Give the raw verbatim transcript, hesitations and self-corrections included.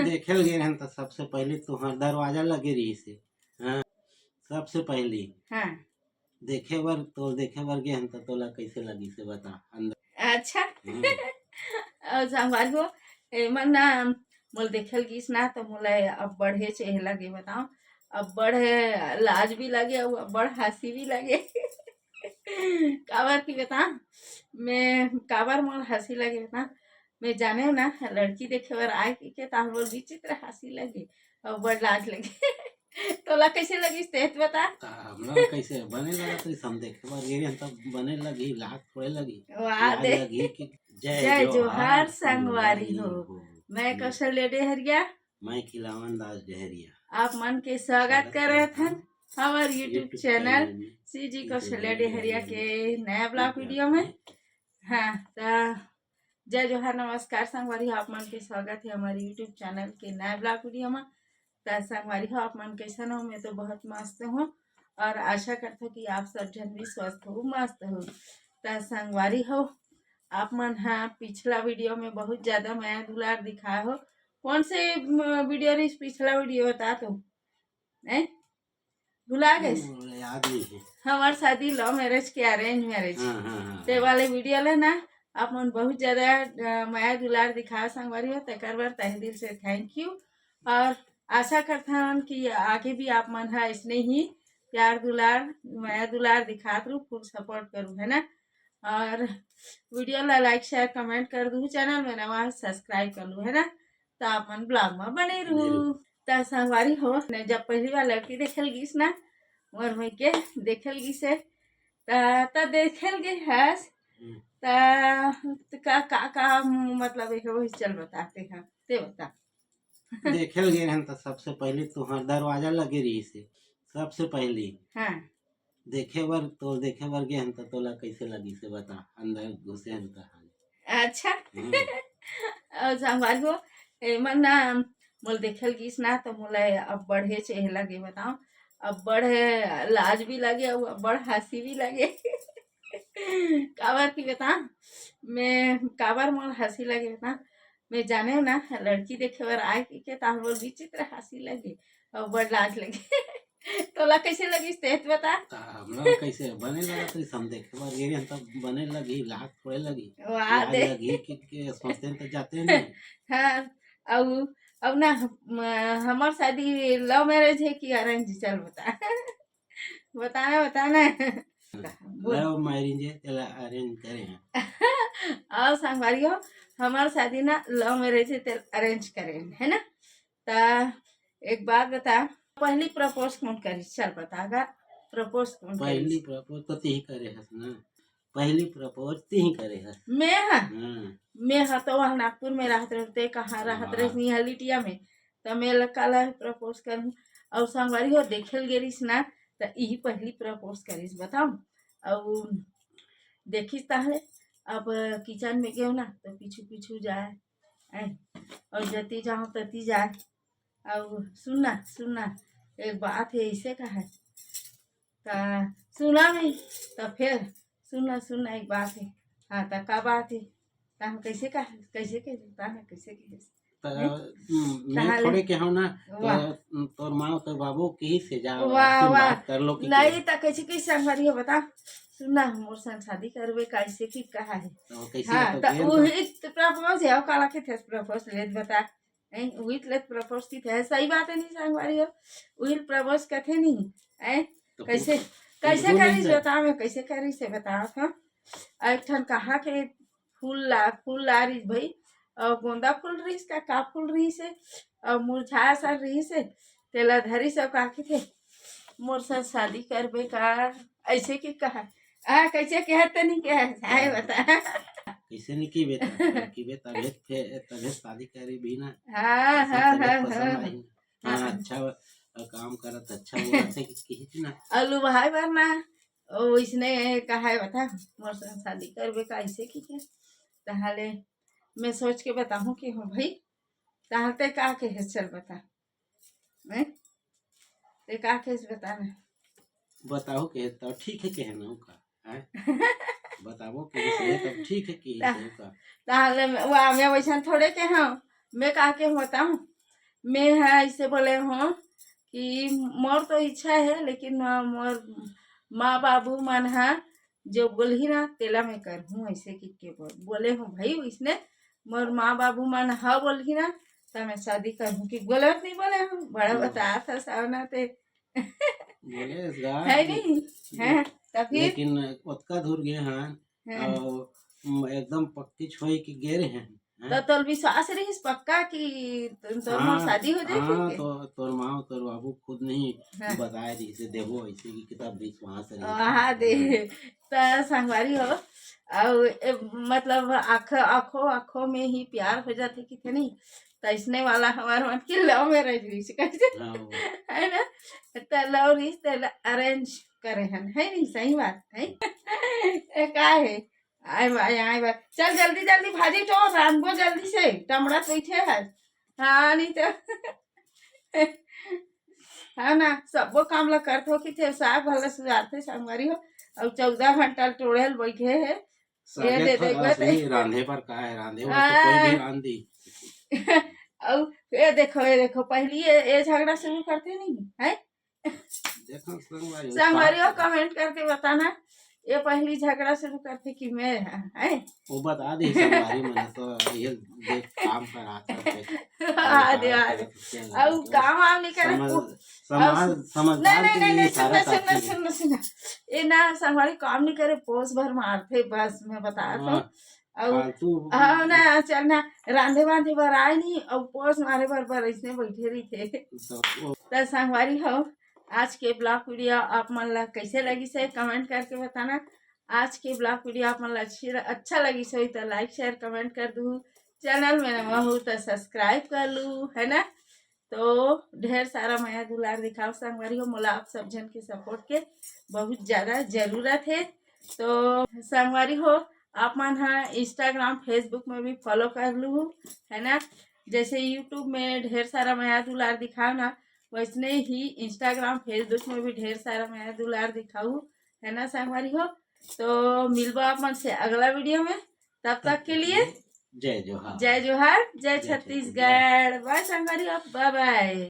देखे ल गे रहन त सबसे पहली तुहर दरवाजा लगे रहिस हे। हाँ, सबसे पहली। हाँ। देखे बर, तोर देखे बर गे हन त तोला कैसे लगिस हे बता अंदर। अच्छा। हम्म। अउ संगवारी हो, एमन ना मोल देखे ल गिस ना त मोला अब्बड़ हे चेह लगे बताओ, अब्बड़ हे लाज भी लगे अउ अब्बड़ हंसी भी लगे। काबर की बता, मैं काबर मोला हंसी लगे बता, मैं जाने ना लड़की देखे बर आए के, के ताहर मोला विचित्र हंसी लगे अउ बड़ लाज लगे। तोला कैसे लगिस तेत बता? त हमला कैसे बने लगत रहिस, हम देखे बर गे रहेन तब बने लगी, लाज थोड़े लगी। वाह लाज दे। लगी कि जय जय जोहार जोहार संगवारी संगवारी हो। हो। मैं हम्म। कौशल्या डेहरिया। मैं खिलावन दास डेहरिया। आप मन के स्वागत स्वागत करत करत हन हन हमर YouTube YouTube चैनल चैनल में सीजी सीजी कौशल्या डेहरिया डेहरिया के के नया ब्लॉग ब्लॉग वीडियो में। में। हाँ, त जय जोहार, नमस्कार संगवारी हो, आप मन के स्वागत हे हमर YouTube चैनल के नया ब्लॉग वीडियो में। त संगवारी हो, आप मन कैसन हो? मैं तो बहुत मस्त हूँ और आशा करत हूँ कि आप सब झन भी स्वस्थ हो, मस्त हो। त संगवारी हो, आप मन हा पिछला वीडियो में बहुत ज्यादा मया दुलार दिखाए हो। कौन से, म, वीडियो रहिस पिछला वीडियो बता तो? हैं? भुला गइस? हम्म, याद नहीं है। हमर शादी लव मैरिज के अरेंज मैरिज। हाँ, हाँ, हाँ, ते हाँ। वाले वीडियो ला ना आप मन बहुत ज्यादा, अ, मया दुलार दिखाओ संगवारी हो, तेकर बर तहे दिल से थैंक यू। और आशा करथन कि आगे भी आप मन हा ऐसने ही प्यार दुलार, मया दुलार दिखात रहू, फुल सपोर्ट करू, है ना? और वीडियो ला लाइक, शेयर, कमेंट कर दू, चैनल में नवा सब्सक्राइब कर लू, है ना? त आप मन ब्लॉग में बने बने रहू। रहू। त संगवारी हो, ने जब पहली बार लड़की देखे ल गिस ना, मोर भाई के देखे ल गिस हे, त, त देखे ल गे हस, हम्म। त, त का, का, का, मतलब, एक वही चल बताते हैं, ते बता। देखे ल गे रहन त सबसे पहली तुहर दरवाजा लगे रहिस हे, सबसे पहली। हाँ। देखे बर, तो देखे बर गे हन त तोला कैसे लगिस हे बता, अंदर घुसे हन त हाल। अच्छा। हम्म। अउ संगवारी हो, एमन ना मोल देखे ल गिस ना त मोला अब्बड़ हे चेह लगे बताओ, अब्बड़ हे लाज भी लगे अउ अब्बड़ हंसी भी लगे। काबर की बता, मैं काबर मोला हंसी लगे बता, मैं जाने ना लड़की देखे बर आए के, के ताहर मोला विचित्र हंसी लगे अउ बड़ लाज लगे। तोला कैसे लगिस तेत बता? त हमला कैसे बने लगत रहिस, हम देखे बर गे रहेन तब बने लगी, लाज थोड़े लगी। वाह लाज दे। लगी कि, कि सोचते हैं तो जाते नहीं। हाँ, अउ, अउ ना हम, हमर शादी लव मैरिज है कि अरेंज, चल बता। बताना, बताना। बोल। लव मैरिज है, तेला अरेंज करे हैं। अउ संगवारी हो, हमर शादी ना लव मैरिज है, तेला अरेंज करे हैं, है ना? त एक बात बता, पहली प्रपोज कौन करिस? चल बता गा, प्रपोज कौन पहली करिस? प्रपोज तो तिही करे हस ना, पहली प्रपोज तिही करे हस। मैं हा? हाँ। मैं हा तो वहाँ नागपुर में रहत रहते, कहाँ रहत हाँ। रहिस, यहाँ लिटिया में, त मैं लका ला प्रपोज करूँ। अउ संगवारी हो, देखे ल गे रहिस ना, त इही पहली प्रपोज करिस, बताओ। अउ देखिस ताहले, अब किचन में गेव ना, त पीछू पीछू जाए, ऐ, अउ जती जाओ तती जाए। अउ सुन ना, सुन ना, एक बात है, ऐसे का है, त सुना नहीं, त फिर सुन ना, सुन ना, एक बात है। हाँ, त का बात है? त हम कैसे कह, कैसे कह, बता ना, कैसे कह? त, हैं? हम्म, मैं तहाले थोड़े कहूँ ना, तो वाह। तोर माँ, तोर बाबू कही से जा, वाह, ऐसी वाह। बात कर लो कि नहीं, त कैसे, कैसे संगवारी हो, बता। सुन ना, मोर संग शादी करबे, कैसे की कहा है? तो कैसे हाँ, तो त गेम तो उही त प्रपोज है, काला के थे प्रपोज लेत बता। हैं, उही त लेत प्रपोज की थे, सही बात है नहीं संगवारी हो, उही प्रपोज कथे नहीं, हैं? तो कैसे, कुछ, कुछ कैसे बोल करिस नहीं बता, मैं कैसे करिस से बता था। एक ठन कहा के फूल ला, फूल ला रहिस भाई, अउ गोंदा फूल रहिस का, का फूल रहिस हे, अउ मुरझाया सा रहिस हे, तेला धरिस अउ का कथे, मोर साथ शादी करबे का? ऐसे के कहा, आ, कैसे कहे त नहीं कहे, आए बता। कैसे नहीं की बेटा, की बेटा, तबे फे-, तबे शादी करे भी ना। हाँ, ऐसा हाँ, तबे हाँ, पसंद हाँ। आई। हाँ, हाँ। अच्छा, अ, काम करत, अच्छा बोलत है कि, कि ना। अउ लुभाए बर ना, ओ, इसने कहा है बता, मोर साथ शादी करबे का, ऐसे की के? तहाले मैं सोच के बताहूँ कि हूँ भाई, तहाल ते का कहे, चल बता। हैं? ते का कहे बता ना। बताओ के तो ठीक है, कहे ना का, हैं? बताओ के से तब ठीक है कि ता-, से का। तहाले मैं, वा, मैं वैसन थोड़े के हूँ, मैं का के हूँ बताऊँ? मैं ह ऐसे बोले हूँ कि मोर तो इच्छा है, लेकिन मोर माँ बाबू मन ह जो बोलही ना, तेला मैं करहूँ, ऐसे कि के बोल बोले हूँ भाई। इसने मोर माँ बाबू मन ह बोलही ना, त मैं शादी करहूँ। कि गलत नहीं बोले हूँ, बड़ा बता था सावना ते। है नहीं है। त फिर लेकिन ओतका दूर गए हैं, हाँ। एकदम पक्की छोई के गे रहे हैं। तो तोर विश्वास रहिस पक्का कि तोर मोर शादी हो जाए? हाँ, तो तोर माँ तोर बाबू खुद नहीं बताए रहिस, देबो ऐसे कि किताब विश्वास रहिस। हाँ दे। त संगवारी हो, अउ मतलब आँख आँखों आँखों में ही प्यार हो जाथे कि थे नहीं, त इसने वाला हमार मन के love marriage रहिस कैसे, है ना? त love रहिस, त arrange करे हन, है नहीं? सही बात है। का है? आए बा, आए बा। चल जल्दी जल्दी भाजी टो रांधबो जल्दी से, टमड़ा पीछे है। हाँ नहीं तो। हाँ ना, सबो काम ला करत हो कि थे, साग भला सुजारथे संगवारी हो। अब चौदह घंटा टोड़े ल बैठे है। ये दे दे बस। रांधे पर का है, रांधे बर तो कोई भी रांधी। अब ये देखो, ये देखो, पहली ये, ये झगड़ा शुरू करते नहीं है। देखो संगवारी हो, संगवारी हो, comment करके बताना, ये पहली झगड़ा शुरू करथे कि मैं है, है? वो बता दे संगवारी मन तो ये देख काम कर रहा था। हाँ दे, हाँ दे। अब काम वाम नहीं करे। समझ, समझ, समझदार नहीं, नहीं, नहीं, सुनना, सुनना, सुनना। ये ना संगवारी काम नहीं करे, पोस भर मारथे बस, मैं बता रहा हूँ। अउ हाँ ना, चल ना, रांधे वांधे बर आए नहीं, अउ पोस मारे बर बर ऐसने बैठे रहिथे। त संगवारी हो, आज के vlog video आप मन ला कैसे लगिस हे, comment करके बताना। आज के vlog video आप मन ला अच्छी, अच्छा लगिस होही त like, share, comment कर दू। Channel में नवा हो त subscribe कर लू, है ना? तो ढेर सारा मया दुलार दिखाओ संगवारी हो, मोला आप सब झन के support के बहुत ज्यादा जरूरत है। तो संगवारी हो, आप मन हा Instagram, Facebook में भी follow कर लू, है ना? जैसे YouTube में ढेर सारा मया दुलार दिखाओ ना, वैसने ही Instagram, Facebook में भी ढेर सारा मया दुलार दिखाऊ, है ना संगवारी हो? तो मिलबो आप मन से अगला video में, तब तक के लिए जय जोहार। जय जोहार, जय जय छत्तीसगढ़। छत्तीसगढ़। Bye संगवारी हो, bye bye।